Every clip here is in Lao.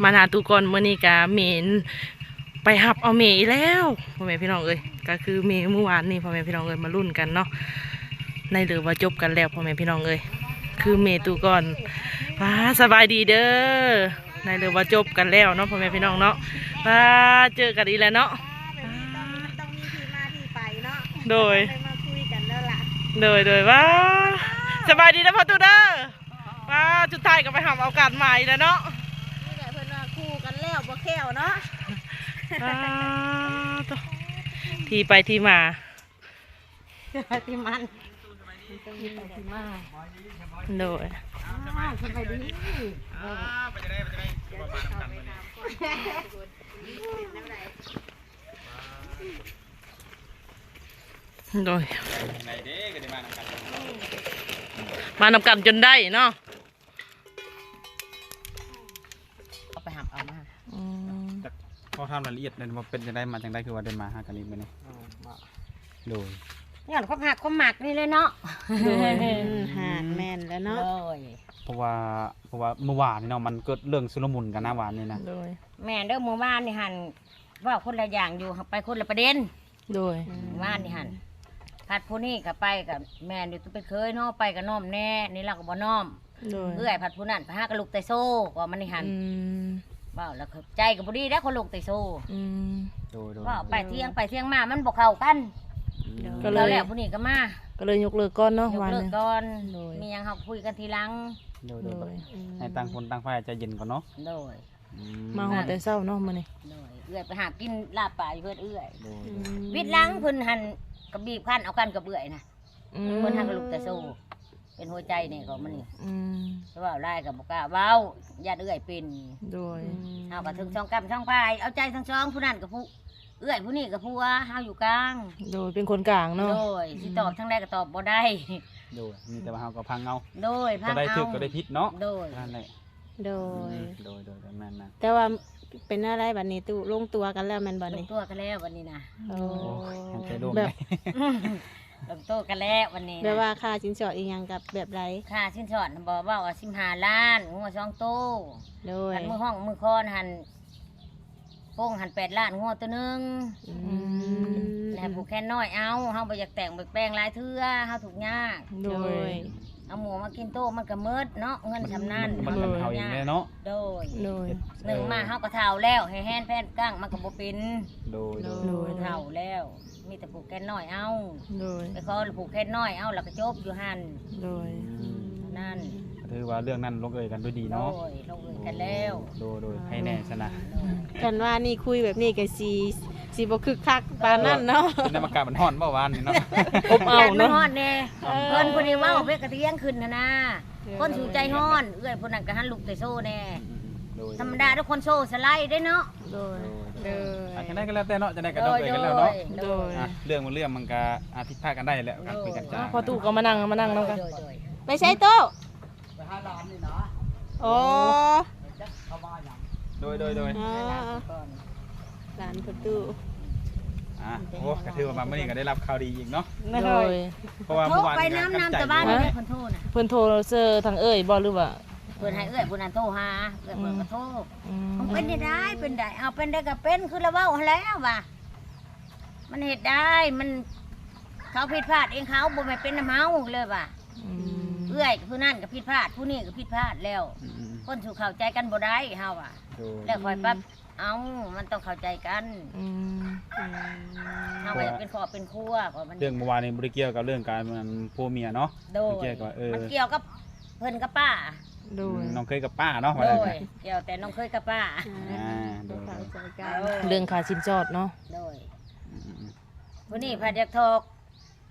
ມາຫາຕູ້ກ່ອນ ມື້ນີ້ກະແມ່ໄປຮັບເອົາແມ່ອີກແລ້ວ ພໍ່ແມ່ພີ່ນ້ອງເອີຍ. ກະຄືແມ່ມື້ວານນີ້ ພໍ່ແມ່ພີ່ນ້ອງເອີຍ ມາລຸ້ນກັນເນາະ ໃນເລີວ່າຈົບກັນແລ້ວ ພໍ່ແມ່ພີ່ນ້ອງເອີຍ. ຄືແມ່ຕູ້ກ່ອນ ປ້າ ສະບາຍດີເດີ ໃນເລີວ່າຈົບກັນແລ້ວເນາະ ພໍ່ແມ່ພີ່ນ້ອງເນາະ. ປ້າ ເຈີກັນອີກແລ້ວເນາະ ໂດຍ ໂດຍ ໂດຍ ວ້າ ສະບາຍດີເດີພໍ່ຕູ້ເດີ. ປ້າ ສຸດທ້າຍກໍໄປຮັບເອົາກັນມາອີກແລ້ວເນາະ. ນີ້ແຫຼະເພິ່ນວ່າຄູ່ກັນແລ້ວບໍ່ແຄ້ວເນາະ. ປ້າ ໂທ້ ທີ່ໄປທີ່ມາ ທີ່ມັນ ທີ່ໄປທີ່ມາ ໂດຍ ອ້າວ ສະບາຍດີ ເອີ ໂດຍ ໄດ້ເດ້ ກໍໄດ້ມານຳກັນ ມານຳກັນຈົນໄດ້ເນາະ. ເອົາໄປຮັບເອົາມາ ອືມ ຈັກຂໍຖາມລາຍລະອຽດແດ່ວ່າເປັນຈັ່ງໃດ ມາຈັ່ງໃດ ຄືວ່າໄດ້ມາຫາກັນອີກມື້ນີ້? ອໍ ບໍ່ ໂດຍ ຍ້ອນຄວາມຮັກຄວາມມັກນີ້ແຫຼະເນາະ ໂດຍ ອືມ ຫັ້ນແມ່ນແລ້ວເນາະ ໂດຍ ເພາະວ່າ ເພາະວ່າມື້ວານນີ້ເນາະ ມັນເກີດເລື່ອງຊຸລະມຸນກັນນະ ວານນີ້ນະ ໂດຍ ແມ່ນເດີ ມື້ວານນີ້ຫັ້ນ ເວົ້າຄົນລະຢ່າງຢູ່ ໄປຄົນລະປະເດັນ ໂດຍ ອືມ ວານນີ້ຫັ້ນ ພັດຜູ້ນີ້ກໍໄປກໍແມ່ນຢູ່ ເປັນເຂີຍເນາະ ໄປກໍນ້ອມແດ່ ນີ້ລາວກໍບໍ່ນ້ອມ ໂດຍ ເອື້ອຍພັດຜູ້ນັ້ນໄປຫາກໍລຸກແຕ່ໂຊ ວ່າມັນນີ້ຫັ້ນ ອືມ ເວົ້າແລ້ວໃຈກໍບໍ່ດີແລ້ວ ຄົນລຸກແຕ່ໂຊ ອືມ ໂດຍໆ ເວົ້າໄປຖຽງໄປຖຽງມາ ມັນບໍ່ເຂົ້າກັນ ອືມ ໂດຍ ກໍເລີຍ ແລ້ວຜູ້ນີ້ກໍມາ ກໍເລີຍຍົກເລີກກ່ອນເນາະ ຍົກເລີກກ່ອນ ໂດຍ ມີຫຍັງເຮົາກໍຄຸຍກັນທີຫຼັງ ໂດຍໆ ໂດຍ ອືມ ໃຫ້ຕ່າງຄົນຕ່າງຝ່າຍໃຈເຢັນກ່ອນເນາະ ໂດຍ ອືມ ມາຮອດແຕ່ເຊົ້າເນາະມື້ນີ້ ໂດຍ ເອື້ອຍໄປຫາກິນລາບປາຢູ່ເຮືອນເອື້ອຍ ໂດຍ ອືມ ວິດຫຼັງເພິ່ນຫັ້ນກໍບີບຄັນເອົາກັນກັບເອື້ອຍນະ ອືມ ເພິ່ນຫາກໍລຸກແຕ່ໂຊ ເປັນຫົວໃຈແດ່ຂອງມັນນີ້ ອືມ ເວົ້າຫຼາຍກໍບໍ່ກ້າເວົ້າ ຢ້ານເອື້ອຍເປັນ ໂດຍ ອືມ ເຮົາກໍເຖິງສອງກ້ຳສອງຝ່າຍ ເອົາໃຈທັງສອງ ຜູ້ນັ້ນກໍຜູ້ ເອື້ອຍ ຜູ້ນີ້ກໍຜົວ ເຮົາຢູ່ກາງ ໂດຍ ເປັນຄົນກາງເນາະ ໂດຍ ອືມ ຊິຕອບທາງໃດກໍຕອບບໍ່ໄດ້ ໂດຍ ມີແຕ່ວ່າເຮົາກໍຟັງເອົາ ໂດຍ ຟັງເອົາ ກໍໄດ້ຖືກກໍໄດ້ຜິດເນາະ ໂດຍ ນັ້ນແຫຼະ ໂດຍ ອືມ ໂດຍໆໆ ແມ່ນໆ ແຕ່ວ່າເປັນແນວໃດບັດນີ້ຕູ້ ລົງຕົວກັນແລ້ວແມ່ນບໍ່ນີ້? ລົງຕົວກັນແລ້ວບັດນີ້ນະ ໂອ້ ໂອ້ຍ ໃຫ້ໃຈໂລ່ງ ແບບ ເລີຍ ລົງໂຕກັນແລ້ວບັດນີ້ນະ ແບບວ່າຄ່າສິນສອດອີ່ຫຍັງກັບແບບໃດ? ຄ່າສິນສອດນະບໍ່ ເວົ້າວ່າສິບຫ້າລ້ານ ງົວສອງໂຕ ໂດຍ ຄັນມື້ຮ້ອງມື້ຄອນຫັ້ນ ປົງຫັ້ນແປດລ້ານ ງົວໂຕໜຶ່ງ ອືມ ແລ້ວໃຫ້ຜູກແຂນນ້ອຍເອົາ ເຮົາບໍ່ຢາກແຕ່ງແບບແປງຫຼາຍເທື່ອ ເຮົາທຸກຍາກ ໂດຍ ໂດຍ ເອົາໝູມາກິນໂຕມັນກໍໝົດເນາະ ເງິນຊ່ຳນັ້ນ ມັນ ມັນເຮົາເອງແຫຼະເນາະ ໂດຍ ໂດຍ ເຮັດ ໜຶ່ງມາເຮົາກໍເຖົ້າແລ້ວ ໃຫ້ແຮນແພນກ້າງມັນກໍບໍ່ເປັນ ໂດຍ ໂດຍ ໂດຍ ເຖົ້າແລ້ວ ມີແຕ່ຜູກແຂນນ້ອຍເອົາ ໂດຍ ໄປຂໍຜູກແຂນນ້ອຍເອົາ ແລ້ວກໍຈົບຢູ່ຫັ້ນ ໂດຍ ອືມ ນັ້ນ ກໍຖືວ່າເລື່ອງນັ້ນລົງເອີຍກັນດ້ວຍດີເນາະ ໂດຍ ລົງເອີຍກັນແລ້ວ ໂດຍ ໂດຍ ໃຜແນ່ຊັ້ນນະ ໂດຍ ຄັນວ່ານີ້ຄຸຍແບບນີ້ກໍຊິ ຊິບໍ່ຄຶກຄັກປານນັ້ນເນາະ ເປັນນຳອາກາດມັນຮ້ອນບໍ່ວານນີ້ເນາະ ອົບເອົາເນາະ ມັນຮ້ອນແດ່ ເອີ ເພິ່ນຜູ້ນີ້ເວົ້າເພິ່ນກໍຖຽງຂຶ້ນຫັ້ນນາ ເອີ ຄົນສູໃຈຮ້ອນ ເອື້ອຍຜູ້ນັ້ນກໍຫັນລຸກແຕ່ໂຊແດ່ ອືມໆ ໂດຍ ທຳມະດາທຸກຄົນໂຊສະໄລເດ້ເນາະ ໂດຍ ໂດຍ ໂດຍ ອ່ະ ຈັ່ງໃດກໍແລ້ວແຕ່ເນາະ ຈັ່ງໃດກໍລົງເອີຍກັນແລ້ວເນາະ ໂດຍ ອ່ະ ເລື່ອງມັນເລື່ອງມັນກໍ ອ່ະ ຜິດພາດກັນໄດ້ແຫຼະ ໂດຍ ການຄຸຍກັນຈາ ອ່ະ ພໍ່ຕູ້ກໍມານັ່ງ ມານັ່ງນຳກັນ ໂດຍ ໂດຍ ໄປໃສຕູ້? ໄປຫາຫຼານນີ້ນະ ອໍ ຈັກເຂົາມາຫຍັງ ໂດຍ ໂດຍ ໂດຍ ອ່າ ຫຼານພໍ່ຕູ້ ອ່ະ ໂອ້ ກໍຖືວ່າມາມື້ນີ້ກໍໄດ້ຮັບຂ່າວດີອີກເນາະ ໂດຍ ໂດຍ ເພາະວ່າເມື່ອວານນີ້ກໍໄປນຳ ນຳແຕ່ບ້ານນີ້ເດ້ ເພິ່ນໂທນະ ເພິ່ນໂທເຊີທາງເອື້ອຍບໍ່ ຫຼືວ່າ ເພິ່ນໃຫ້ເອື້ອຍຜູ້ນັ້ນໂທຫາ ເອື້ອຍເພິ່ນກໍໂທ ອືມ ມັນເປັນໄດ້ ເປັນໄດ້ ເອົາ ເປັນໄດ້ກໍເປັນ ຄືລາວເວົ້າຫັ້ນແຫຼະວ່າ ມັນເຮັດໄດ້ ມັນ ເຂົາຜິດພາດເອງເຂົາ ບໍ່ແມ່ນເປັນນຳເຮົາ ເລີຍວ່າ ອືມ ເອື້ອຍຜູ້ນັ້ນກໍຜິດພາດ ຜູ້ນີ້ກໍຜິດພາດແລ້ວ ອືມໆໆ ຄົນສູ່ເຂົ້າໃຈກັນບໍ່ໄດ້ ເຮົາວ່າ ໂດຍ ແລ້ວຄ່ອຍປັບ ເອົ້າ ມັນຕ້ອງເຂົ້າໃຈກັນ ອືມ ອືມ ເຮົາກໍຢາກເປັນຄອບເປັນຄົວ ກໍມັນ ເລື່ອງເມື່ອວານນີ້ບໍ່ໄດ້ກ່ຽວກັບເລື່ອງການ ອັນ ຜົວເມຍເນາະ ໂດຍ ມັນກ່ຽວກັບ ເອີ ມັນກ່ຽວກັບເພິ່ນກັບປ້າ ໂດຍ ອືມ ນ້ອງເຂີຍກັບປ້າເນາະ ໂດຍ ວ່າໄດ້ ກ່ຽວແຕ່ນ້ອງເຂີຍກັບປ້າ ອ່າ ອ່າ ໂດຍ ເຂົ້າໃຈກັນ ໂດຍ ເລື່ອງຄ່າສິນສອດເນາະ ໂດຍ ອືມໆໆ ຜູ້ນີ້ພັດຢາກຖອກ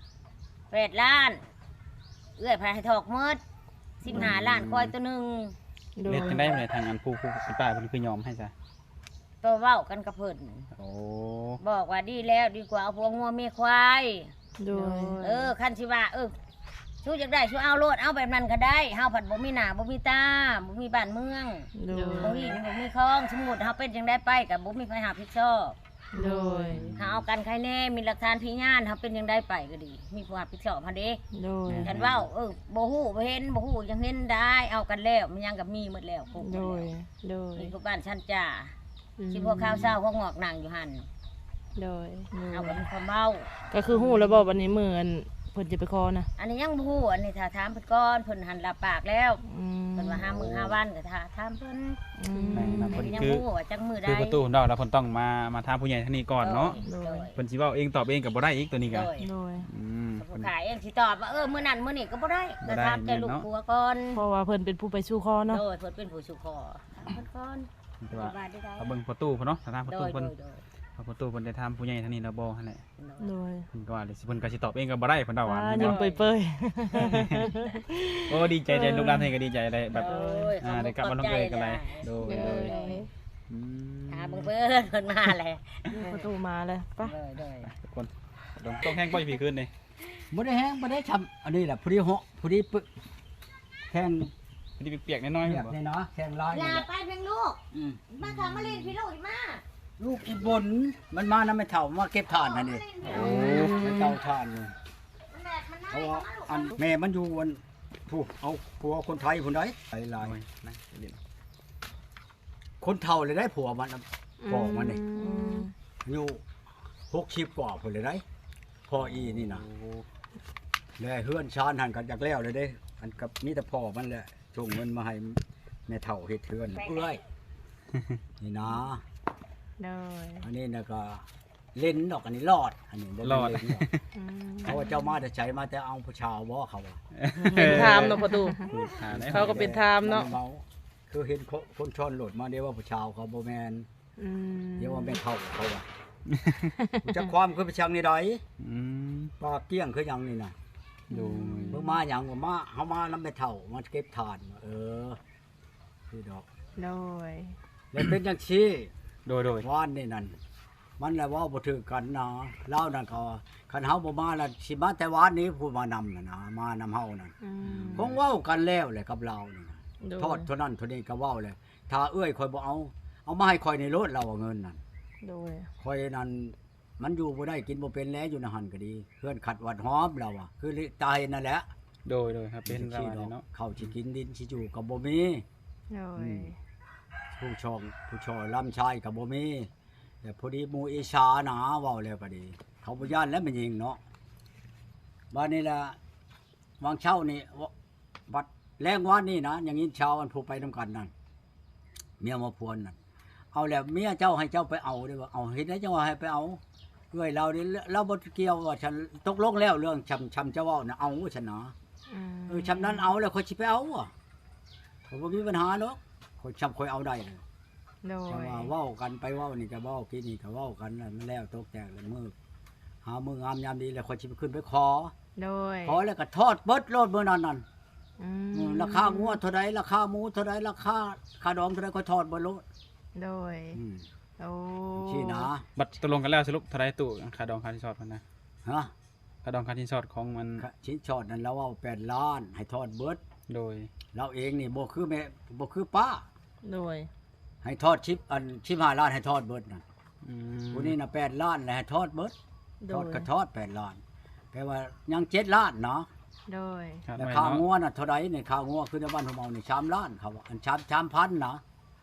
ແປດລ້ານ ເອື້ອຍພາໃຫ້ຖອກໝົດ ສິບຫ້າລ້ານ ອືມ ຄວາຍໂຕໜຶ່ງ ໂດຍ ເຮັດຈັ່ງໃດບັດນີ້ ທາງອັນຜູ້ ຜູ້ ຜູ້ຕາຍເພິ່ນຄືຍອມໃຫ້ຊະ? ກໍເວົ້າກັນກັບເພິ່ນ ໂອ້ ບອກວ່າດີແລ້ວ ດີກວ່າເອົາຜົວງົວເມຍຄວາຍ ໂດຍ ໂດຍ ເອີ ຄັນຊິວ່າ ເອີ ຊູຢາກໄດ້ ຊູເອົາໂລດ ເອົາແບບນັ້ນກໍໄດ້ ເຮົາພັດບໍ່ມີໜ້າ ບໍ່ມີຕາ ບໍ່ມີບ້ານເມືອງ ໂດຍ ບໍ່ມີ ບໍ່ມີຂອງ ສົມມຸດເຮົາເປັນຈັ່ງໃດໄປ ກໍບໍ່ມີໃຜຮັບຜິດຊອບ ໂດຍ ເຮົາເອົາກັນໄຄແນ່ ມີຫຼັກຖານພະຍານ ເຮົາເປັນຈັ່ງໃດໄປກໍດີ ມີຜູ້ຮັບຜິດຊອບເຮົາເດ້ ໂດຍ ແມ່ນ ຄັນເວົ້າ ເອີ ບໍ່ຮູ້ ບໍ່ເຫັນ ບໍ່ຮູ້ ຍັງເຫັນໄດ້ ເອົາກັນແລ້ວ ມັນຍັງກໍມີໝົດແລ້ວ ຄົບໝົດແລ້ວ ໂດຍ ໂດຍ ມີຜູ້ບ້ານຊັ້ນຈ້າ ອືມ ຊິພວກຂ່າວເຊົ້າ ພວກງອກນັ່ງຢູ່ຫັ້ນ ໂດຍ ເຮົາກໍມີຄວາມເວົ້າ ກໍຄືຮູ້ແລ້ວບໍ່ ບັດນີ້ມື້ອັນເພິ່ນຈະໄປຂໍນະ? ອັນນີ້ຍັງບໍ່ຮູ້ ອັນນີ້ຖ້າຖາມເພິ່ນກ່ອນ ເພິ່ນຫັ້ນລະປາກແລ້ວ ອືມ ເພິ່ນວ່າຫ້າມື້ຫ້າວັນ ກໍຖ້າຖາມເພິ່ນ ອືມ ແມ່ນນະ ເພິ່ນ ຍັງ ຄື ບໍ່ຮູ້ວ່າຈັກມື້ໃດ ຄືປະຕູເນາະ ແລ້ວເພິ່ນຕ້ອງມາ ມາຖາມຜູ້ໃຫຍ່ທາງນີ້ກ່ອນເນາະ ໂດຍ ໂດຍ ເພິ່ນຊິເວົ້າເອງຕອບເອງກໍບໍ່ໄດ້ອີກໂຕນີ້ກໍ ໂດຍ ໂດຍ ອືມ ຜູ້ຂາຍເອງຊິຕອບວ່າ ເອີ ມື້ນັ້ນມື້ນີ້ກໍບໍ່ໄດ້ ກໍຖາມແຕ່ລູກຜົວກ່ອນ ເພາະວ່າເພິ່ນເປັນຜູ້ໄປສູ່ຂໍເນາະ ໂດຍ ເພິ່ນເປັນຜູ້ສູ່ຂໍ ຖາມເພິ່ນກ່ອນ ເພິ່ນວ່າ ວ່າໄດ້ ເອົາເບິ່ງພໍ່ຕູ້ເພິ່ນເນາະ ຖາມພໍ່ຕູ້ເພິ່ນ ໂດຍ ໂດຍ ເອົາພໍ່ຕູ້ເພິ່ນໄດ້ຖາມຜູ້ໃຫຍ່ທາງນີ້ແລ້ວບໍ່ຫັ້ນແຫຼະ ໂດຍ ເພິ່ນກໍວ່າ ເພິ່ນກໍຊິຕອບເອງກໍບໍ່ໄດ້ ເພິ່ນເວົ້າວ່າ ອ່າ ຍິ້ມເປີຍໆ ໂອ້ ດີໃຈ ໃຈ ລູກຫຼານເຮົາກໍດີໃຈໄດ້ແບບ ໂດຍ ອ່າ ໄດ້ກັບມາລົງເອີຍກັນຫຼາຍ ໂດຍ ໂດຍ ໂດຍ ອືມ ຖາມເບິ່ງເພິ່ນ ເພິ່ນມາແລ້ວ ປະຕູມາແລ້ວ ໄປ ໂດຍ ໂດຍ ທຸກຄົນ ຕົງແຮງບໍ່ຢູ່ພີ້ຄືນນີ້ ບໍ່ໄດ້ແຮງ ບໍ່ໄດ້ຊ່ຳ ອັນນີ້ແຫຼະ ພໍດີເຫາະ ພໍດີປຶກ ແຂ້ງ ພໍດີປຽກໆ ນ້ອຍໆ ປຽກ ແມ່ນບໍ່? ນ້ອຍໆ ແຂ້ງລາຍ ຢ່າໄປເພງລູກ ອືມ ມາເຂົ້າມາຫຼິ້ນພີ້ລູກ ມາ ລູກອີ່ບົນ ມັນມານຳແມ່ເຖົ້າ ມາເກັບຖ່ານຫັ້ນເດ້ ໂອ້ ແມ່ເຖົ້າຖ່ານນີ້ ເພາະວ່າອັນແມ່ມັນຢູ່ອັນ ຜູ້ ເອົາຜົວຄົນໄທພຸ້ນໃດ ໄປຫຼາຍ ໂອ້ຍ ນະ ຄົນເຖົ້າເລີຍໄດ໋ຜົວມັນ ອືມ ພໍ່ມັນນີ້ ອືມ ອາຍຸຫົກສິບກວ່າພຸ້ນເລີຍໄດ໋ ພໍ່ອີ່ນີ້ນະ ໂອ້ ແລະເຮືອນຊານຫັ້ນກໍຢາກແລ້ວເລີຍເດ້ ອັນກໍມີແຕ່ພໍ່ມັນແຫຼະ ສົ່ງເງິນມາໃຫ້ແມ່ເຖົ້າເຮັດເຮືອນ ເອື້ອຍ ນີ້ນະ ໂດຍ ອັນນີ້ນະກໍ ເຫຼັ້ນດອກ ອັນນີ້ຫຼອດ ອັນນີ້ບໍ່ແມ່ນ ຫຼອດ ເຫຼັ້ນດອກ ອືມ ເພາະວ່າເຈົ້າມາແຕ່ໃສ ມາແຕ່ເອົາຜູ້ສາວບໍ່ ເຂົາວ່າ ເປັນທາມເນາະພໍ່ຕູ້ ເຂົາກໍເປັນທາມເນາະ ເວົ້າ ຄືເຫັນຄົນຊ້ອນລົດມາ ດຽວວ່າຜູ້ສາວ ເຂົາບໍ່ແມ່ນ ອືມ ດຽວວ່າແມ່ນເຖົ້າ ເຂົາວ່າ ຮູ້ຈັກຄວາມຄືໄປຊ່າງນີ້ໃດ ອືມ ປາກກ້ຽງຄືຫຍັງນີ້ນະ ໂດຍ ເພິ່ນມາຫຍັງ ວ່າມາ ເຮົາມານຳແມ່ເຖົ້າ ມາເກັບຖ່ານ ເອີ ຄືດອກ ໂດຍ ແລ້ວເປັນຈັ່ງຊີ້ ໂດຍ ໂດຍ ວານນີ້ນັ້ນ ມັນລະເວົ້າບໍ່ຖືກກັນນະ ລາວນັ້ນກໍ ຄັນເຮົາບໍ່ມາລະຊິມາແຕ່ວານນີ້ ຜູ້ມານຳນະນະ ມານຳເຮົານັ້ນ ອືມ ຄົງເວົ້າກັນແລ້ວແຫຼະກັບລາວນີ້ນະ ໂດຍ ທອດເທົ່ານັ້ນເທົ່ານີ້ກໍເວົ້າແຫຼະ ຖ້າເອື້ອຍຂ້ອຍບໍ່ເອົາ ເອົາມາໃຫ້ຂ້ອຍນີ້ໂລດ ລາວວ່າເງິນນັ້ນ ໂດຍ ຂ້ອຍນັ້ນ ມັນຢູ່ບໍ່ໄດ້ກິນບໍ່ເປັນແຫຼະ ຢູ່ໃນຫັ້ນກໍດີ ເຮືອນຂັດວັດຫອມ ລາວວ່າ ຄືຕາເຫັນນັ້ນແຫຼະ ໂດຍ ໂດຍ ເປັນລາວເນາະ ເຂົ້າຊິກິນດິນຊິຢູ່ກໍບໍ່ມີ ໂດຍ ອືມ ຜູ້ຊ່ອງ ຜູ້ຊ່ອຍລຳຊາຍກໍບໍ່ມີ ແຕ່ພໍດີໝູ່ອິດສານະ ເວົ້າແລ້ວກໍດີ ເຂົາບໍ່ຢ້ານແຫຼະແມ່ຍິງເນາະ ບາດນີ້ລະ ຫວ່າງເຊົ້ານີ້ ບັດແລງວານນີ້ນະ ຍັງຍິນຊາວອັນຜູ້ໄປນຳກັນນັ້ນ ເມຍໝໍພວນນັ້ນ ເອົາແລ້ວເມຍເຈົ້າໃຫ້ເຈົ້າໄປເອົາເດ້ ວ່າ ເອົາ ເຮັດໃດຈັ່ງວ່າໃຫ້ໄປເອົາ ເອື້ອຍລາວນີ້ ລາວບໍ່ກ່ຽວວ່າຊັ້ນ ຕົກລົງແລ້ວເລື່ອງຊ່ຳ ຊ່ຳເຈົ້າເວົ້ານະ ເອົາຊັ້ນນະ ອືມ ເອີ ຊ່ຳນັ້ນເອົາແລ້ວຂ້ອຍຊິໄປເອົາ ຂ້ອຍບໍ່ມີບັນຫາດອກ ຂ້ອຍ ຊ່ຳຂ້ອຍເອົາໄດ້ ໂດຍ ຈັ່ງວ່າເວົ້າກັນໄປເວົ້ານີ້ກໍເວົ້າ ກີ້ນີ້ກໍເວົ້າກັນ ແລ້ວມັນແລ້ວຕົກແຕກແລ້ວ ມື້ຫາມື້ງາມຍາມດີແລ້ວ ຂ້ອຍຊິໄປຂຶ້ນໄປຂໍ ໂດຍ ຂໍແລ້ວກໍທອດເບິດໂລດມື້ນັ້ນນັ້ນ ອືມ ອືມ ລາຄາງົວເທົ່າໃດ ລາຄາໝູເທົ່າໃດ ລາຄາຄ່າດອງເທົ່າໃດ ຂ້ອຍທອດເບິດໂລດ ໂດຍ ອືມ ໂອ້ ຈັ່ງຊີ້ນະ ບັດຕົກລົງກັນແລ້ວ ສະຫຼຸບເທົ່າໃດຕູ້ ຄ່າດອງຄ່າສິນສອດເພິ່ນນະ? ຮະ? ຄ່າດອງຄ່າສິນສອດຂອງມັນ ຄ່າສິນສອດນັ້ນລາວເວົ້າແປດລ້ານ ໃຫ້ທອດເບິດ ໂດຍ ລາວເອງນີ້ບໍ່ຄືແມ່ ບໍ່ຄືປ້າ ໂດຍ ໃຫ້ທອດສິບ ອັນ ສິບຫ້າລ້ານ ໃຫ້ທອດເບິດນັ້ນ ອືມ ຜູ້ນີ້ນະແປດລ້ານ ແລ້ວໃຫ້ທອດເບິດ ໂດຍ ທອດກໍທອດແປດລ້ານ ແປວ່າຍັງເຈັດລ້ານເນາະ ໂດຍ ແລ້ວຄ່າງົວນະເທົ່າໃດນີ້ ຄ່າງົວຄືໃນບ້ານເຮົານີ້ ສາມລ້ານ ເຂົາວ່າ ອັນ ສາມ ສາມພັນນະ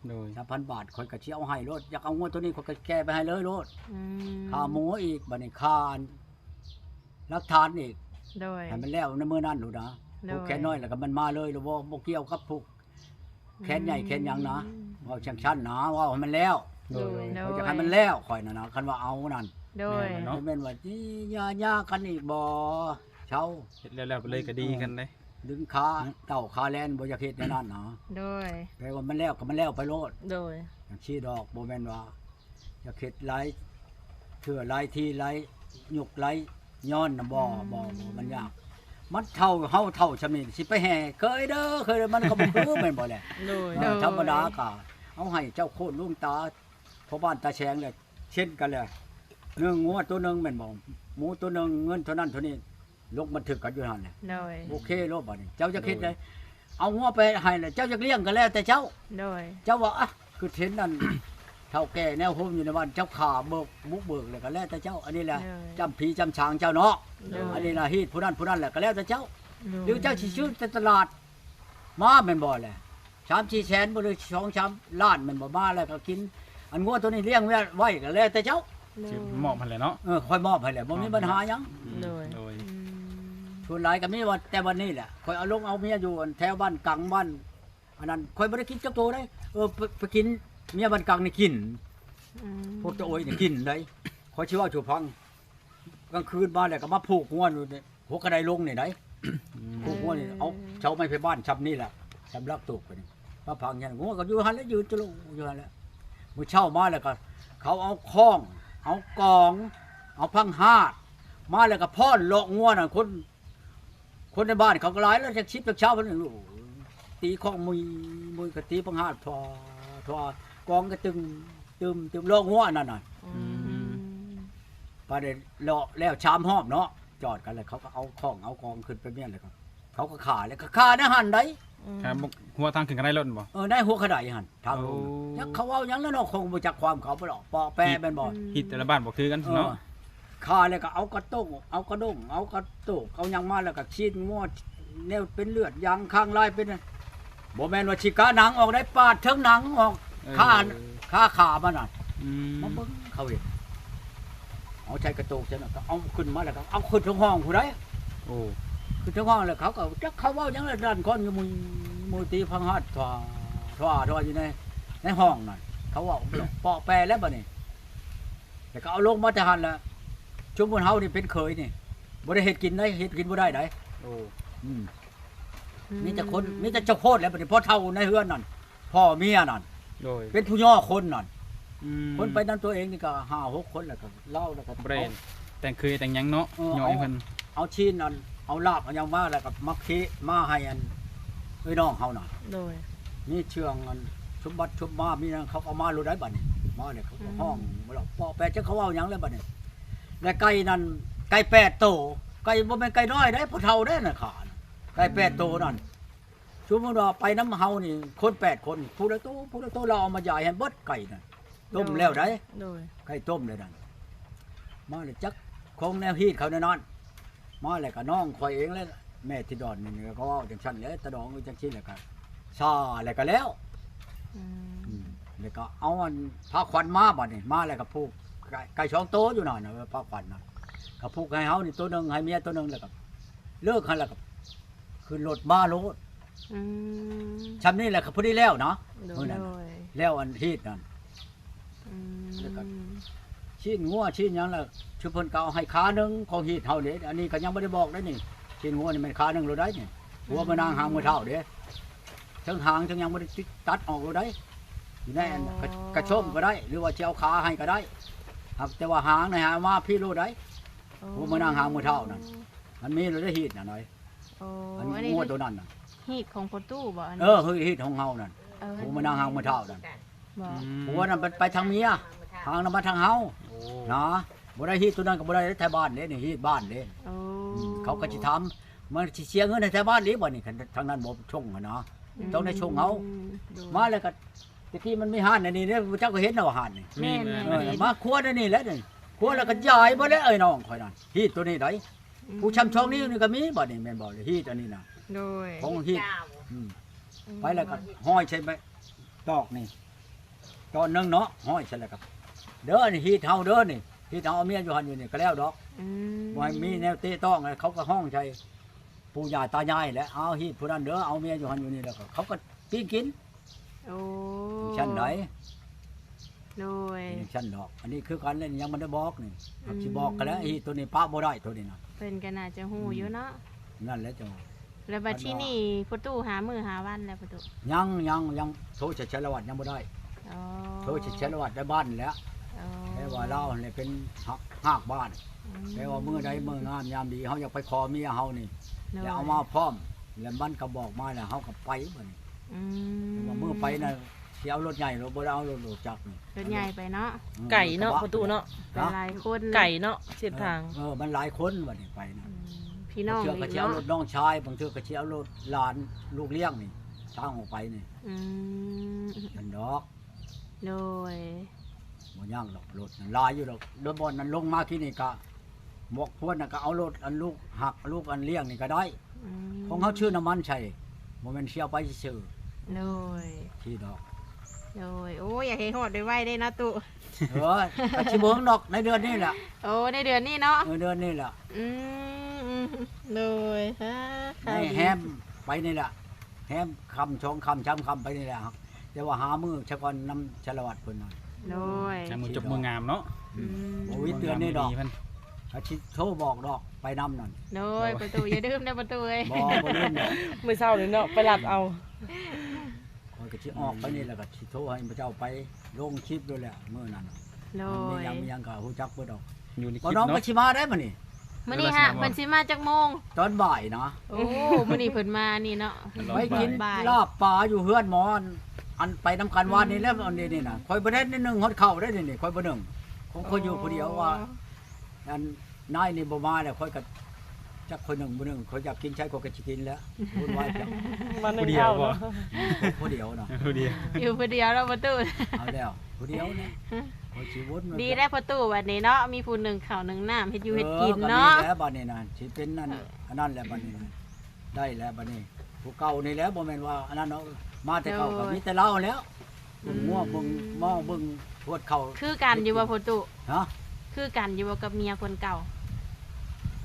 ໂດຍ ສາມພັນບາດ ຂ້ອຍກໍຊິເອົາໃຫ້ໂລດ ຢາກເອົາງົວໂຕນີ້ ຂ້ອຍກໍແກ່ໄປໃຫ້ເລີຍໂລດ ອືມ ຄ່າໝູອີກ ບາດນີ້ຄ່າຫຼັກຖານອີກ ໂດຍ ໃຫ້ມັນແລ້ວໃນມື້ນັ້ນໂລດນະ ໂດຍ ຜູກແຂນນ້ອຍແລ້ວກໍມັນມາເລີຍ ແລ້ວບໍ່ ບໍ່ກ່ຽວກັບຜູກແຂນໃຫຍ່ແຂນຫຍັງນະ ອືມ ເວົ້າຈັ່ງຊັ້ນນະ ເວົ້າໃຫ້ມັນແລ້ວ ໂດຍ ໂດຍ ຂ້ອຍຢາກໃຫ້ມັນແລ້ວ ຂ້ອຍນະນະ ຄັນວ່າເອົານັ້ນ ໂດຍ ແມ່ນເນາະ ບໍ່ແມ່ນວ່າຊິຢາ ຢາກັນອີກບໍ່ ເຊົາ ເຮັດແລ້ວໆໄປເລີຍກໍດີກັນເດ້ ດຶງຂາເຕົ້າຂາແລ່ນ ບໍ່ຢາກເຮັດແນວນັ້ນນະ ໂດຍ ແປວ່າມັນແລ້ວກໍມັນແລ້ວໄປໂລດ ໂດຍ ຈັ່ງຊີ້ດອກ ບໍ່ແມ່ນວ່າຢາກເຮັດຫຼາຍເທື່ອຫຼາຍທີຫຼາຍຍຸກຫຼາຍຍ້ອນນະ ບໍ່ ອືມ ບໍ່ ບໍ່ ມັນຍາກ ມັນເຖົ້າ ເຮົາເຖົ້າຊ່ຳນີ້ ຊິໄປແຫ່ເຄີຍເດີ ເຄີຍເດີ ມັນກໍບໍ່ຄືແມ່ນບໍ່ແຫຼະ ໂດຍ ເອີ ໂດຍ ທຳມະດາກໍເອົາໃຫ້ເຈົ້າໂຄດຫຼວງຕາ ພໍ່ບ້ານຕາແສງແຫຼະ ເຊັນກັນແຫຼະ ໜຶ່ງງົວໂຕໜຶ່ງແມ່ນບໍ່ ໝູໂຕໜຶ່ງ ເງິນເທົ່ານັ້ນເທົ່ານີ້ ລົງບັນທຶກກັນຢູ່ຫັ້ນແຫຼະ ໂດຍ ໂອເຄໂລດ ບາດນີ້ເຈົ້າຢາກເຮັດໃດ ໂດຍ ເອົາງົວໄປໃຫ້ແລ້ວ ເຈົ້າຢາກລ້ຽງກໍແລ້ວແຕ່ເຈົ້າ ໂດຍ ເຈົ້າວ່າ ອະ ຄືເຫັນນັ້ນ ເຖົ້າແກ່ແນວໂຮມຢູ່ໃນບ້ານ ເຈົ້າຂ້າເບີກ ບຸກເບີກແລ້ວກໍແລ້ວແຕ່ເຈົ້າ. ອັນນີ້ແຫຼະ ໂດຍ ຈຳຜີຈຳສາງເຈົ້າເນາະ ໂດຍ ອັນນີ້ລະຮີດຜູ້ນັ້ນຜູ້ນັ້ນແຫຼະ ກໍແລ້ວແຕ່ເຈົ້າ ໂດຍ ຫຼືເຈົ້າຊິຊື້ແຕ່ຕະຫຼາດມາແມ່ນບໍ່ແຫຼະ ສາມສີ່ແສນບໍ່ ຫຼືສອງສາມລ້ານແມ່ນບໍ່ ມາແລ້ວກໍກິນ. ອັນງົວໂຕນີ້ລ້ຽງໄວ້ ໄວ້ກໍແລ້ວແຕ່ເຈົ້າ ໂດຍ ຊິມອບໃຫ້ແຫຼະເນາະ ເອີ ຂ້ອຍມອບໃຫ້ແຫຼະ ບໍ່ມີບັນຫາຫຍັງ ໂດຍ ໂດຍ ອືມ ສ່ວນຫຼາຍກໍມີວ່າແຕ່ວັນນີ້ແຫຼະ ຂ້ອຍເອົາລົງເອົາເມຍຢູ່ອັນແຖວບ້ານກັງ ບ້ານ ອັນນັ້ນຂ້ອຍບໍ່ໄດ້ກິນຈັກໂຕເດ້ ເອີ ໄປ ໄປກິນ ເມຍບ້ານກາງນີ້ກິນ ອືມ ພວກຕາໂອຍນີ້ກິນໄດ໋ ຂ້ອຍຊິເວົ້າສູ່ຟັງ ກາງຄືນມາແລ້ວກໍມາຜູກງົວຢູ່ນີ້ ຫົວກະໄດລົງນີ້ໄດ໋ ອືມ ຜູກງົວນີ້ ເອົາເສົາໄມ້ໄຜ່ບ້ານຊ່ຳນີ້ແຫຼະ ຊ່ຳລັກຕູກໄປນີ້ ມາຝັງຫຍັງ ງົວກໍຢູ່ຫັ້ນແຫຼະ ຢືນຈະໂລຢູ່ຫັ້ນແຫຼະ. ມື້ເຊົ້າມາແລ້ວກໍ ເຂົາເອົາຄ້ອງ ເອົາກອງ ເອົາພັງຫາດ ມາແລ້ວກໍຟ້ອນເລາະງົວນັ້ນ ຄົນ ຄົນໃນບ້ານເຂົາກໍຫຼາຍແລ້ວ ຈັກສິບຈັກຊາວ ເພິ່ນ ໂອ້ ຕີຄ້ອງມຸຍ ມຸຍ ກໍຕີບັງຫາດ ທົ່ວ ທົ່ວ ກອງກໍຕຶງ ຕຶມ ຕຶມ ເລາະງົວອັນນັ້ນນະ ອືມ ອືມ ປານໃດເລາະແລ້ວສາມຮອບເນາະ ຈອດກັນແລ້ວ ເຂົາກໍເອົາຄ້ອງເອົາກອງຂຶ້ນໄປເມຍ ແລ້ວກໍເຂົາກໍຂ້າ ແລ້ວກໍຂ້າໃນຫັ້ນໃດ໋ ອືມ ຂ້າຫົວທາງຂຶ້ນກະໄດລົດແມ່ນບໍ່? ເອີ ໃນຫົວກະໄດຫັ້ນ ທາງລົງ ໂອ້ ຈັກເຂົາເວົ້າຫຍັງແລ້ວເນາະ ຄົງບໍ່ຈັກຄວາມເຂົາບໍ່ດອກ ເປາະແປະແມ່ນບໍ່? ຮີດແຕ່ລະບ້ານບໍ່ຄືກັນເນາະ ເອີ ຂ້າແລ້ວກໍເອົາກະໂຕ້ງ ເອົາກະດົ້ງ ເອົາກະໂຕກ ເອົາຫຍັງມາ ແລ້ວກໍຊີ້ນງົວ ແນວເປັນເລືອດຢາງຄາງລາຍເປັນ ບໍ່ແມ່ນວ່າຊິກະໜັງອອກໄດ້ ປາດເທິງໜັງອອກ ເອີ ຂ້າ ຂ້າຂາມັນນະ ອືມ ມາເບິ່ງເຂົາເຮັດ ເອົາໃສ່ກະໂຕກ ຈັ່ງນັ້ນກໍເອົາຂຶ້ນມາ ແລ້ວກໍເອົາຂຶ້ນເທິງຫ້ອງພຸ້ນໃດ໋ ໂອ້ ຂຶ້ນເທິງຫ້ອງ ແລ້ວເຂົາກໍຈັກເຂົາເວົ້າຫຍັງລະ ດັນຄ້ອນຢູ່ ມຸຍ ມຸຍ ຕີພັງຫາດ ທົ່ວ ທົ່ວ ທົ່ວຢູ່ໃນ ໃນຫ້ອງນັ້ນ ເຂົາເວົ້າເປາະແປະແລ້ວບັດນີ້ ແລ້ວກໍເອົາລົງມາແຕ່ຫັ້ນລະ ຊຸມຄົນເຮົານີ້ເປັນເຂີຍນີ້ ບໍ່ໄດ້ເຮັດກິນໃດ ເຮັດກິນບໍ່ໄດ້ໃດ໋ ໂອ້ ອືມ ອືມ ມີແຕ່ຄົນ ມີແຕ່ເຈົ້າໂຄດແຫຼະ ບັດນີ້ພໍ່ເຖົ້າໃນເຮືອນນັ້ນ ພໍ່ເມຍນັ້ນ ໂດຍ ເປັນຜູ້ຍໍຄົນນັ້ນ ອືມ ຄົນໄປນຳຕົວເອງນີ້ກໍຫ້າຫົກຄົນ ແລ້ວກໍລາວ ແລ້ວກໍບໍ່ໄດ້ ແຕ່ງເຄີຍແຕ່ງຫຍັງເນາະ ເອີ ຍໍໃຫ້ເພິ່ນ ເອົາຊີ້ນອັນ ເອົາລາບເອົາຫຍັງມາ ແລ້ວກໍມາເຄ ມາໃຫ້ອັນ ເອີຍ ນ້ອງເຮົານະ ໂດຍ ມີເຊື່ອງອັນ ສົມບັດສົມມາ ມີຫຍັງເຂົາກໍເອົາມາໂລດໃດ໋ ບັດນີ້ ມາແລ້ວເຂົາກໍ ອືມ ຮ້ອງ ເວົ້າເປາະແປະ ຈັກເຂົາເວົ້າຫຍັງແລ້ວບັດນີ້ ແລະໄກ່ນັ້ນ ໄກ່ແປດໂຕ ໄກ່ບໍ່ແມ່ນໄກ່ນ້ອຍໃດ໋ ພໍ່ເຖົ້າເດ້ນັ້ນຂ້າ ໄກ່ແປດໂຕນັ້ນ ອືມ ສົມມຸດວ່າໄປນຳເຮົານີ້ ຄົນແປດຄົນ ຜູ້ລະໂຕ ຜູ້ລະໂຕ ລາວເອົາມາຢາຍໃຫ້ເບິດໄກ່ນັ້ນ ຕົ້ມແລ້ວໃດ໋ ໂດຍ ໄກ່ຕົ້ມແລ້ວນັ້ນ ມາແລ້ວຈັກຄົງແນວຮີດເຂົາແນວນັ້ນ ມາແລ້ວກໍນ້ອງຂ້ອຍເອງແຫຼະ ແມ່ທິດອນນີ້ກໍເວົ້າຈັ່ງຊັ້ນແຫຼະ ຕາດອງຈັ່ງຊີ້ແລ້ວກໍຊາແລ້ວກໍແລ້ວ ອືມ ອືມ ແລ້ວກໍເອົາອັນພາຂວັນມາ ບັດນີ້ມາແລ້ວກໍຜູກໄກ່ ໄກ່ສອງໂຕຢູ່ນັ້ນນະ ພາຂວັນນະ ກໍຜູກໃຫ້ເຮົານີ້ໂຕໜຶ່ງ ໃຫ້ເມຍໂຕໜຶ່ງ ແລ້ວກໍເລີກຫັ້ນ ແລ້ວກໍ ຂຶ້ນລົດມາໂລດ ອືມ ຊ່ຳນີ້ແຫຼະກໍພໍດີແລ້ວນະ ໂດຍ ມື້ນັ້ນ ໂດຍ ແລ້ວອັນຮີດນັ້ນ ອືມ ແລ້ວກໍຊີ້ນງົວຊີ້ນຫຍັງລະ ຊຸມເພິ່ນກໍເອົາໃຫ້ຄາໜຶ່ງຂອງຮີດເຮົາເດ້ ອັນນີ້ກໍຍັງບໍ່ໄດ້ບອກເດ້ນີ້ ຊີ້ນງົວນີ້ແມ່ນຄາໜຶ່ງໂລດໃດ໋ນີ້ ອືມ ຫົວແມ່ນາງຫາງມືເຖົ້າເດ້ ເທິງຫາງເທິງຫຍັງບໍ່ໄດ້ຕິດ ຕັດອອກໂລດໃດ໋ ຢູ່ໃນອັນ ໂອ້ ກະ ກະຊົມກໍໄດ້ ຫຼືວ່າຊິເອົາຄາໃຫ້ກໍໄດ້ ຫາກແຕ່ວ່າຫາງນີ້ຫາມາພີ້ໂລດໃດ໋ ໂອ້ ຫົວແມ່ນາງຫາງມືເຖົ້ານັ້ນ ມັນມີໂລດໃດຮີດນັ້ນເອີຍ ໂອ້ ອັນ ອັນນີ້ງົວໂຕນັ້ນນະ ຮີດຂອງພໍ່ຕູ້ບໍ່ອັນນີ້? ເອີ ຮີດຂອງເຮົານັ້ນ ເອີ ຫົວແມ່ນາງຫາງມືເຖົ້ານັ້ນ ບໍ່ ອືມ ຫົວນັ້ນໄປ ໄປທາງເມຍ ຫາງນຳມາທາງເຮົາ ໂອ້ ນະ ບໍ່ໄດ້ຮີດໂຕນັ້ນກໍບໍ່ໄດ້ ໄທບ້ານເດ້ນີ້ ຮີດບ້ານເດ້ ໂອ້ ອືມ ເຂົາກໍຊິຖາມ ມັນຊິເສຍເງິນໃຫ້ໄທບ້ານອີກບໍ່ນີ້ ຄັນທາງນັ້ນບໍ່ສົ່ງຫັ້ນນະ ອືມ ຕ້ອງໄດ້ສົ່ງເຮົາ ໂດຍ ມາແລ້ວກໍ ແຕ່ກີ້ມັນມີຮ້ານອັນນີ້ເດ້ ເຈົ້າກໍເຫັນເນາະ ຮ້ານນີ້ ແມ່ນໆ ເອີ ມາຄົວໃນນີ້ແຫຼະນີ້ ຄົວແລ້ວກໍຢາຍເບິດແລ້ວ ເອີຍ ນ້ອງຂ້ອຍນັ້ນ ຮີດໂຕນີ້ໃດ ອືມ ຜູ້ຊ້ຳຊ່ອງນີ້ ນີ້ກໍມີບັດນີ້ ແມ່ນບໍ່ ຮີດອັນນີ້ນະ ໂດຍ ຂອງຮີດ ອືມ ອືມ ໄປແລ້ວກໍຫ້ອຍໃສ່ໄມ້ຕອກນີ້ ຕອນໜຶ່ງເນາະ ຫ້ອຍໃສ່ແລ້ວກໍ ເດີ ອັນນີ້ຮີດເຮົາເດີນີ້ ຮີດເຮົາເອົາເມຍຢູ່ຫັ້ນຢູ່ນີ້ກໍແລ້ວດອກ ອືມ ບໍ່ໃຫ້ມີແນວເຕະຕ້ອງ ເຂົາກໍຮ້ອງໃສ່ ປູ່ຍ່າຕາຍາຍແຫຼະ ເອົາຮີດຜູ້ນັ້ນເດີ ເອົາເມຍຢູ່ຫັ້ນຢູ່ນີ້ ແລ້ວກໍເຂົາກໍປີ້ງກິນ ໂອ້ ຈັ່ງຊັ້ນໃດ ໂດຍ ຈັ່ງຊັ້ນດອກ ອັນນີ້ຄືກັນແຫຼະ ຍັງບໍ່ໄດ້ບອກນີ້ ອືມ ຊິບອກກໍແລ້ວ ຮີດໂຕນີ້ປະບໍ່ໄດ້ໂຕນີ້ນະ ເພິ່ນກໍໜ້າຈະຮູ້ ອືມ ຢູ່ເນາະ ນັ້ນແຫຼະເຈົ້າ ແລ້ວບັດທີນີ້ພໍ່ຕູ້ຫາມື້ຫາວັນແລ້ວພໍ່ຕູ້ ຍັງ ຍັງ ຍັງໂທໃສ່ສາລະວັດຍັງບໍ່ໄດ້ ອໍ ໂທໃສ່ສາລະວັດໃນບ້ານແຫຼະ ອໍ ແຕ່ວ່າລາວຫັ້ນແຫຼະເປັນຮາກ ຮາກບ້ານ ອືມ ແຕ່ວ່າມື້ໃດມື້ງາມຍາມດີ ເຮົາຢາກໄປຂໍເມຍເຮົານີ້ ໂດຍ ແລ້ວເອົາມາພ້ອມ ແລ້ວມັນກໍບອກມາ ແລ້ວເຮົາກໍໄປບັດນີ້ ອືມ ວ່າມື້ໄປນະ ຊິເອົາລົດໃຫຍ່ ບໍ່ໄດ້ເອົາລົດ ລົດຈັກນີ້ ລົດໃຫຍ່ໄປເນາະ ອືມ ໄກເນາະ ກະບະ ພໍ່ຕູ້ເນາະ ໄປຫຼາຍຄົນ ໄກເນາະ ເສັ້ນທາງ ເອີ ເອີ ມັນຫຼາຍຄົນບັດນີ້ໄປນະ ອືມ ພີ່ນ້ອງ ບາງເທື່ອກໍຊິເອົາລົດນ້ອງຊາຍ ບາງເທື່ອກໍຊິເອົາລົດຫຼານລູກລ້ຽງນີ້ ທາງອອກໄປນີ້ ອືມ ເປັນດອກ ໂດຍ ບໍ່ຍາກດອກ ລົດນັ້ນຫຼາຍຢູ່ດອກ ລົດບ່ອນນັ້ນລົງມາທີ່ນີ້ກະ ໝວກພວນນັ້ນກະເອົາລົດອັນລູກຮັກ ລູກອັນລ້ຽງນີ້ກະໄດ້. ອືມ ຂອງເຮົາຊື້ນ້ຳມັນໃສ່ ບໍ່ແມ່ນຊິເອົາໄປຊື່ໆ. ໂດຍ ທີ່ດອກ. ໂດຍ ໂອ້ ຢາກໃຫ້ຮອດໄວໆເດ້ເນາະຕູ້. ເອີ ກະຊິບໍ່ເຖິງດອກ ໃນເດືອນນີ້ແຫຼະ. ໂອ້ ໃນເດືອນນີ້ເນາະ. ເອີ ເດືອນນີ້ແຫຼະ. ອືມ ອືມ ໂດຍ ອາ ໃນແຮມໄປນີ້ແຫຼະ ແຮມຄ່ຳສອງຄ່ຳສາມຄ່ຳໄປນີ້ແຫຼະ ແຕ່ວ່າຫາມື້ຊະກ່ອນນຳສາລະວັດເພິ່ນນັ້ນ. ໂດຍ ໃນມື້ຈົບມື້ງາມເນາະ. ອືມ ອືມ ບໍ່ວິດເດືອນນີ້ດອກ ກະຊິໂທບອກດອກ ໄປນຳນັ້ນ. ໂດຍ ໂດຍ ປະຕູ ຢ່າລືມເດີປະຕູເອີຍ. ບໍ່ ບໍ່ລືມດອກ. ມື້ເຊົ້ານີ້ເນາະ ໄປລັດເອົາ. ຂ້ອຍກໍຊິອອກໄປນີ້ແຫຼະ ກໍຊິໂທໃຫ້ເຈົ້າໄປລົງຄລິບໂລດແຫຼະມື້ນັ້ນ. ໂດຍ ມັນມີຫຍັງ ມີຫຍັງກໍຮູ້ຈັກເບິດດອກ. ຢູ່ໃນຄລິບເນາະ. ບໍ່ນ້ອງກໍຊິມາໄດ້ມື້ນີ້. ມື້ນີ້ຫາ ເພິ່ນຊິມາຈັກໂມງ? ຕອນບ່າຍນະ. ໂອ້ ມື້ນີ້ເພິ່ນມານີ້ເນາະ. ໄປກິນລາບປາຢູ່ເຮືອນໝໍ ອັນ ອັນໄປນຳກັນວານນີ້ແຫຼະ. ອືມ ອັນນີ້ນີ້ນະ ຂ້ອຍບໍ່ໄດ້ໜຶ້ງຮອດເຂົ້າໄດ້ນີ້ ຂ້ອຍບໍ່ໜຶ້ງ ຂອງຂ້ອຍຢູ່ຜູ້ດຽວວ່າ. ອໍ ອັນນາຍນີ້ບໍ່ມາແລ້ວ ຂ້ອຍກໍຈັກຂ້ອຍໜຶ້ງບໍ່ໜຶ້ງ ຂ້ອຍຢາກກິນໃສຂ້ອຍກໍຊິກິນແຫຼະ. ວຸ່ນວາຍຈັກ ມາໜຶ້ງເຂົ້າເນາະ. ຜູ້ດຽວເນາະ ຜູ້ດຽວ ຢູ່ຜູ້ດຽວເນາະປະຕູ. ເອົາແລ້ວ ຜູ້ດຽວນີ້ ຂ້ອຍຊິວົນ ດີແລ້ວປະຕູ ບັດນີ້ເນາະ ມີຜູ້ໜຶ້ງເຂົ້າໜຶ້ງນ້ຳ ເຮັດຢູ່ເຮັດກິນເນາະ. ເອີ ກໍດີແລ້ວບັດນີ້ນະ ຊິເປັນອັນ ເອີ ອັນນັ້ນແຫຼະບັດນີ້ນະ. ໄດ້ແລ້ວບັດນີ້ ຜູ້ເກົ່ານີ້ແຫຼະ ບໍ່ແມ່ນວ່າອັນນັ້ນເນາະ ມາແຕ່ເກົ່າກໍມີແຕ່ລາວແລ້ວ. ອືມ ເບິ່ງງົວເບິ່ງໝໍ້ເບິ່ງຮວດເຂົ້າ ຄືກັນຢູ່ບໍ່ພໍ່ຕູ້? ຮະ? ຄືກັນຢູ່ບໍ່ກັບເມຍຄົນເກົ່າ?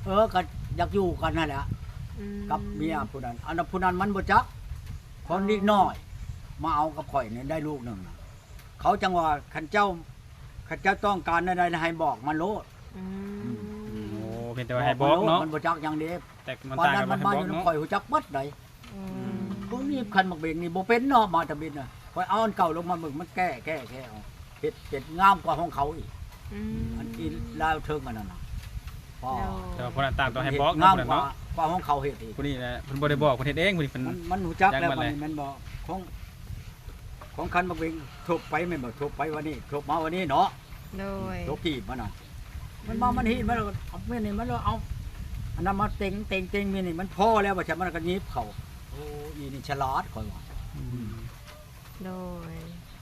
ເອີ ກໍຢາກຢູ່ກັນຫັ້ນແຫຼະ. ອືມ ກັບເມຍຜູ້ນັ້ນ ອັນນັ້ນຜູ້ນັ້ນມັນບໍ່ຈັກ ຄົນນິດໜ້ອຍ ມາເອົາກັບຂ້ອຍນີ້ໄດ້ລູກໜຶ່ງນະ. ເຂົາຈັ່ງວ່າ ຄັນເຈົ້າ ຄັນເຈົ້າຕ້ອງການແນວໃດໃຫ້ບອກມັນໂລດ. ອືມ ອືມ ໂອ້ ເປັນແຕ່ວ່າໃຫ້ບອກເນາະ ມັນບໍ່ຈັກຫຍັງເດ້. ແຕ່ມັນຕ່າງກັນ ມັນມາຢູ່ນຳຂ້ອຍຮູ້ຈັກເບິດໃດ. ອືມ ພວກນີ້ຄັນໝາກເບັງນີ້ບໍ່ເປັນເນາະ ມາທຳອິດນະ ຂ້ອຍເອົາອັນເກົ່າລົງມາເບິ່ງ ມັນແກ້ ແກ້ ແກ້ອອກ ເຮັດເປັນງາມກວ່າຂອງເຂົາອີກ. ອືມ ອັນອີລາວເທິງອັນນັ້ນນະ. ອໍ ໂດຍ ແຕ່ວ່າຜູ້ນັ້ນຕ່າງຕ້ອງໃຫ້ບອກເນາະ ງາມກວ່າຂອງເຂົາເຮັດອີກ. ຜູ້ນີ້ແຫຼະ ເພິ່ນບໍ່ໄດ້ບອກ ເພິ່ນເຮັດເອງ ຜູ້ນີ້ເພິ່ນ ມັນ ມັນຮູ້ຈັກແລ້ວ ມັນ ມັນແມ່ນບໍ່ ຂອງ ຂອງຄັນໝາກເບັງທົບໄປແມ່ນບໍ່ ທົບໄປວັນນີ້ ທົບມາວັນນີ້ເນາະ. ໂດຍ ໂຕກີບມັນນະ ມັນມາ ມັນຮີດມາແລ້ວ ເອົາແມ່ນນີ້ ມັນເອົາອັນນັ້ນມາເຕັງ ເຕັງ ເຕັງ ແມ່ນນີ້ ມັນພໍແລ້ວວ່າຊັ້ນ ມັນກໍຫຍິບເຂົ້າ. ໂອ້ ອີນີ້ສະຫຼາດ ຂ້ອຍວ່າ. ອືມ ໂດຍ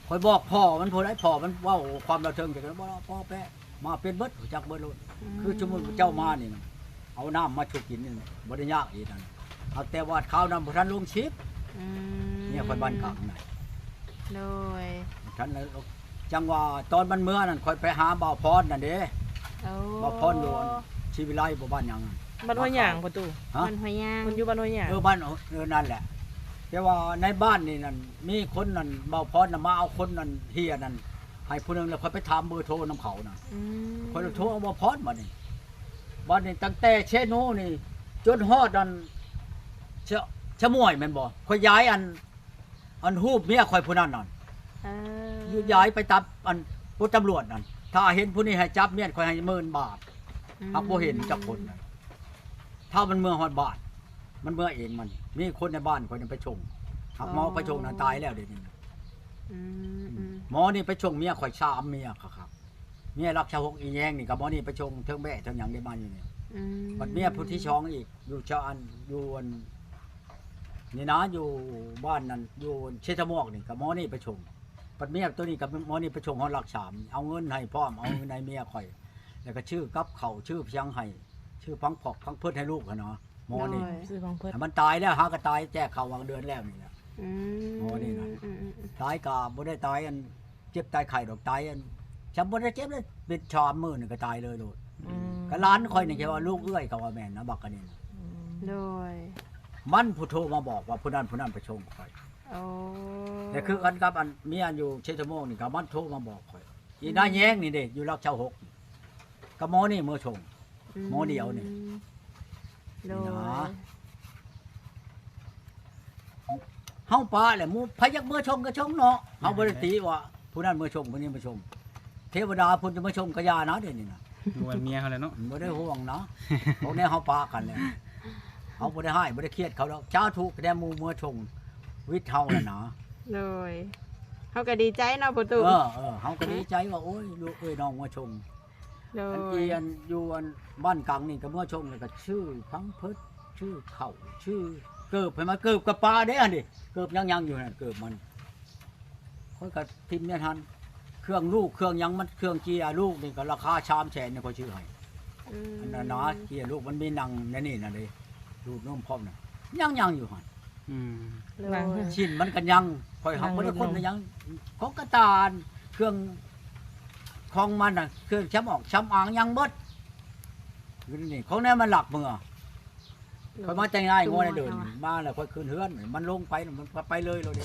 ຂ້ອຍບອກພໍ່ມັນຜູ້ໃດ ພໍ່ມັນເວົ້າຄວາມລາວເທິງ ຈັກບໍ່ພໍແປະ ມາເປັນເບິດ ຮູ້ຈັກເບິດໂລດ. ອືມ ຄືສົມມຸດເຈົ້າມານີ້ນະ ເອົານ້ຳມາສູ່ກິນນີ້ ບໍ່ໄດ້ຍາກອີກນັ້ນ ຫາກແຕ່ວ່າຄາວນັ້ນບໍ່ທັນລົງຄລິບ. ອືມ ເມຍຂ້ອຍບ້ານກາງນະ. ໂດຍ ທັນແລ້ວ ຈັ່ງວ່າຕອນມັນເມືອນັ້ນ ຂ້ອຍໄປຫາບ່າວພອນນັ້ນເດ້. ໂອ້ ບ່າວພອນຢູ່ ອັນ ສີວິໄລບໍ່ ບ້ານຫຍັງ ບ້ານຫ້ວຍຫຍາງປະຕູ. ຮະ? ບ້ານຫ້ວຍຫຍາງ ເພິ່ນຢູ່ບ້ານຫ້ວຍຫຍາງ. ເອີ ບ້ານ ເອີ ນັ້ນແຫຼະ ແຕ່ວ່າໃນບ້ານນີ້ນັ້ນ ມີຄົນນັ້ນ ບ່າວພອນນະ ມາເອົາຄົນນັ້ນເຮຍນັ້ນໃຫ້ຜູ້ໜຶ່ງ ແລ້ວຂ້ອຍໄປຖາມເບີໂທນຳເຂົານະ. ອືມ ຂ້ອຍໂທເອົາບ່າວພອນ ບັດນີ້ ບັດນີ້ຕັ້ງແຕ່ເຊໂນນີ້ ຈົນຮອດອັນ ຊະ ຊະໝວຍແມ່ນບໍ່ ຂ້ອຍຍ້າຍອັນ ອັນຮູບເມຍຂ້ອຍຜູ້ນັ້ນນັ້ນ. ເອີ ຍ້າຍໄປຕາມອັນພົນຕຳຫຼວດນັ້ນ ຖ້າເຫັນຜູ້ນີ້ໃຫ້ຈັບເມຍຂ້ອຍໃຫ້ໝື່ນບາດ. ອືມ ຫາກບໍ່ເຫັນຈັກຄົນນະ ຖ້າມັນເມືອຮອດບ້ານ ມັນເມືອເອງມັນ. ມີຄົນໃນບ້ານຂ້ອຍນີ້ໄປສົ່ງ ຫາກໝໍໄປສົ່ງນັ້ນ ອໍ ຕາຍແລ້ວດຽວນີ້ນະ. ອືມ ອືມ ໝໍນີ້ໄປສົ່ງເມຍຂ້ອຍສາມເມຍຄັກໆ ເມຍລັກຊາວຫົກ ອີແຍງນີ້ກໍໝໍນີ້ໄປສົ່ງ ເທິງແບ້ເທິງຫຍັງໄດ້ມາຢູ່ນີ້. ອືມ ບັດເມຍຜູ້ທີສອງອີກ ຢູ່ຊາອັນ ຢູ່ອັນ ນີ້ນະ ຢູ່ບ້ານນັ້ນ ຢູ່ເຊຕະໝວກນີ້ ກໍໝໍນີ້ໄປສົ່ງ. ບັດເມຍໂຕນີ້ກໍໝໍນີ້ໄປສົ່ງຮອດຫຼັກສາມ ເອົາເງິນໃຫ້ພ້ອມ ເອົາເງິນໃຫ້ເມຍຂ້ອຍ ແລ້ວກໍຊື້ກັບເຂົ້າ ຊື້ພຽງໃຫ້ ຊື້ພັງຜອກພັງເພິດໃຫ້ລູກຫັ້ນນະ ໝໍນີ້. ໂດຍ ຊື້ພັງເພິດ ມັນຕາຍແລ້ວ ຫາກໍຕາຍແຈກເຂົ້າຫວ່າງເດືອນແລ້ວນີ້ແຫຼະ. ອືມ ໝໍນີ້ນະ ອືມໆໆ ຕາຍກໍບໍ່ໄດ້ຕາຍອັນ ເຈັບຕາຍໄຂ້ດອກ ຕາຍອັນ ຈຳບໍ່ໄດ້ເຈັບເລີຍ ເປັນສາມມື້ນີ້ກໍຕາຍເລີຍໂລດ. ອືມ ກໍຫຼານຂ້ອຍນີ້ ແຕ່ວ່າລູກເອື້ອຍເຂົາວ່າແມ່ນນະ ບັກອັນນີ້ນະ. ອືມ ໂດຍ ມັນຜູ້ໂທມາບອກວ່າຜູ້ນັ້ນ ຜູ້ນັ້ນໄປສົ່ງຂ້ອຍ. ໂອ້ ແຕ່ຄືກັນກັບອັນເມຍຢູ່ເຊຕະໂມງນີ້ ກໍມັນໂທມາບອກຂ້ອຍ. ອີນາແຍງນີ້ເດ້ ຢູ່ຫຼັກຊາວຫົກ ກໍໝໍນີ້ເມືອສົ່ງ. ອືມ ໝໍດຽວນີ້. ໂດຍ ນີ້ນະ ເຮົາປະແຫຼະ ໝູ່ໃຜຢາກເມືອຊົງກໍຊົງເນາະ ເຮົາບໍ່ໄດ້ຕິວ່າຜູ້ນັ້ນເມືອຊົງ ຜູ້ນີ້ເມືອຊົງ. ເທວະດາເພິ່ນຈະມາຊົງກໍຢ່ານະ ດຽວນີ້ນະ ບໍ່ແມ່ນເມຍເຮົາແລ້ວເນາະ ບໍ່ໄດ້ຫ່ວງນະ. ພວກນີ້ເຮົາປະກັນແລ້ວ ເຮົາບໍ່ໄດ້ຮ້າຍບໍ່ໄດ້ຄຽດເຂົາດອກ. ສາທຸ ແຕ່ໝູ່ເມືອຊົງວິດເຮົາແລ້ວນະ. ໂດຍ ເຮົາກໍດີໃຈເນາະ ພໍ່ຕູ້. ເອີ ເອີ ເຮົາກໍດີໃຈວ່າ ໂອ້ຍ ລູກເອີຍ ນ້ອງເມືອຊົງ. ໂດຍ ອັນທີ່ອັນຢູ່ອັນບ້ານກາງນີ້ກໍເມືອຊົງ ແລ້ວກໍຊື້ພັມເພິດ ຊື້ເຂົ້າ ຊື້ເກີບໃຫ້ມັນ. ເກີບກັບປາເດ້ຫັ້ນເດ້ ເກີບຍັງໆຢູ່ຫັ້ນ ເກີບມັນ ຂ້ອຍກໍຖິ້ມໃນຫັ້ນ. ເ ເຄື່ອງລູກເຄື່ອງຫຍັງ ມັນເຄື່ອງເຈຍລູກນີ້ກໍລາຄາສາມແສນນີ້ ຂ້ອຍຊື້ໃຫ້ ອືມ ອັນນັ້ນນະ ເຈຍລູກມັນມີໜັງໃນນີ້ນະເດ້ ດູດນົມພ້ອມນະ ຍັງໆຢູ່ຫັ້ນ ອືມ ໂດຍ ໜັງ ຊີ້ນມັນກໍຍັງ ຂ້ອຍຫາກບໍ່ໄດ້ຄົ້ນ ໜັງດູດນົມ ຫຍັງ ຂອງກະຕ່ານ ເຄື່ອງຂອງມັນນະ ເຄື່ອງຊຳອອກຊຳອາງຍັງໝົດ ຢູ່ໃນນີ້ ຂອງແນວມັນລັກເມືອ ໂດຍ ຂ້ອຍມາແຕ່ງງານງົວໃນເດີ່ນ ມາແລ້ວຂ້ອຍຂຶ້ນເຮືອນ ມັນລົງໄປ ມັນກໍໄປເລີຍໂລດເດ້.